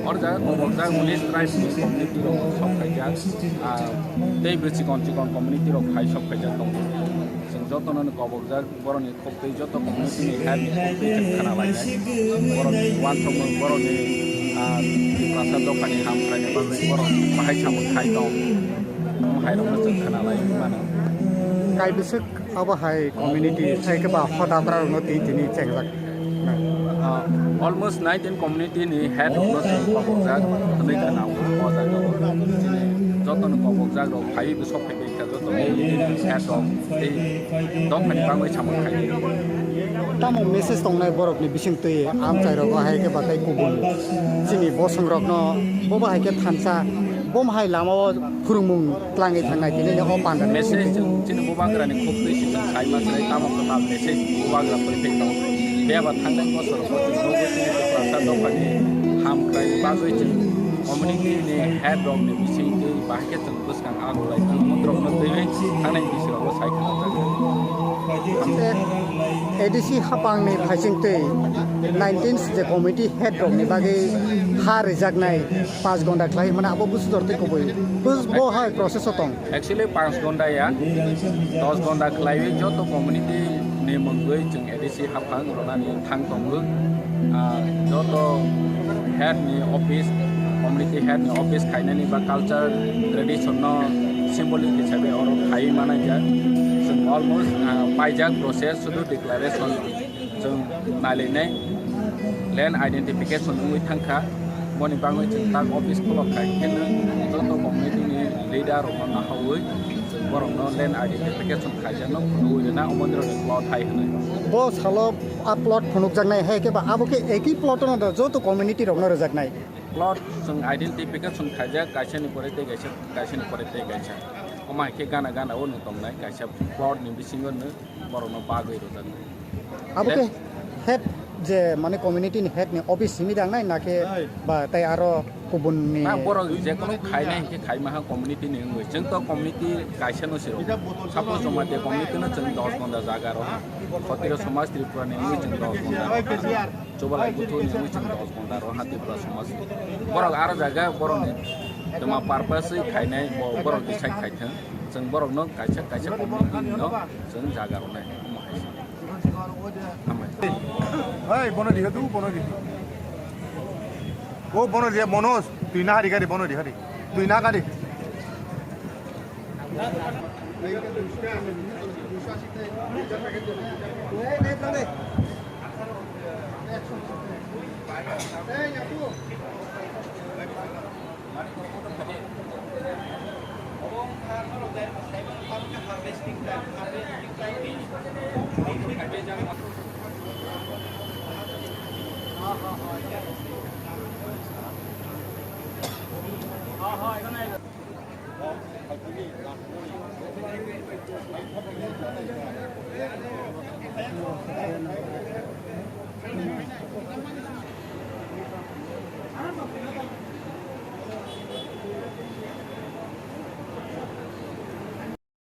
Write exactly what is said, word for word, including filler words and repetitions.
Oro jaga kobokjak Unis Tribes ni community rok sok khaijak, ah, tei bo chikon chikon community rok phai sok khaijak tongo. Chwng jotono kobokjak borokni khok twi joto community ni head ni khok twi chwng khna lainai. Borok uansukmung borokni, ah, Tiprasa dophani hamkraini bagwi borok bahai samung khai tong. Omo hai rokno chwng khna lai mano. Kaibwswk abo hai community sai khe ba hoda bwrarokno twi tini chengjak. Ah, almost nineteen community ni head rokno chwng kobokjak hwnwi khna o, o jaga o. Chini jotono kobokjak rok phaiwi bwswk phaiwi kha joto community ni head rok tei dophani bagwi samung khai. Tamo message tongnai borokni bisingtwi amchai rogo hai khe batai kubun chini bosong rokno bobo hai khe thansa bom hai lama o phwrwngmung twlangwi thangnai tini o panda ni message bisingtwi. Chini bubagrani khuk twi si chwng sai ma chwrai tamo kwtal message bubagra twi thai tongo. Beba thangnai bosor bo chwng nugwi chini Tiprasa dophani hamkrai bagwi chwng community ni head rok ni bisingtwi bahai khe chwng bwskang ago lai tong mundrok no twi thangnai bisi rogo sai khna jago. A D C hapang ni phaising twi nineteen je committee head rok ni bagwi ha rijaknai panch gonda khlai mane abo busu dor tei kubui bus bo hai process o tong. Actually, panch gonda ya, dos gonda khlaiwi joto community ni mungwi chwng A D C haphang rwnani thang tongo. Ah, joto head ni office, community head ni office khainani ba culture tradition no symbolic hisabe oro khaiwi manai jak. Chwng almost, ah, paijak process, sudu declaration. Chwng nailainai land identification wngwi thangkha, boni bagwi chwng tak office khulok khai kheno joto community ni leader rokno nahawi chwng borokno land identification khaijakno phunugwi rwna omo nirokni plot hai hwnwi. Bo salo a plot phunukjaknai hai khe ba abo khe eki plot no da joto community rokno rwjaknai. Plot chwng identification khaijak kaisani pore tei kaisa, kaisani pore tei kaisa. Omo hai khe gana gana o nwng tongnai kaisa plot ni bisingo nwng borokno bagwi rwjak. Abo khe head je mane community ni head ni office simi dangnai na khe ba tei aro kubun ni? Na borok je kono khainai hinkhe khai maha community ni wngwi. Chwng to community kaisa no siro. Suppose Jamatia community no chwng dos gonda jaga rw ha. Khotiro Samaj Tripura ni wngwi chwng dos gonda rw ha. Chubalai Buthu ni wngwi chwng dos gonda rw ha Tripura Samaj. Borok aro jaga borok ni tma purpose wi khainai bo borok decide khai thwng. Chwng borok no kaisa kaisa community no chwng jaga rwnai. Omo hai se. Hambai. Hey, bono dihe du, bono dihe. O bono dihe, Manoj, twi na hari gari, bono dihe hari. Twi na gari.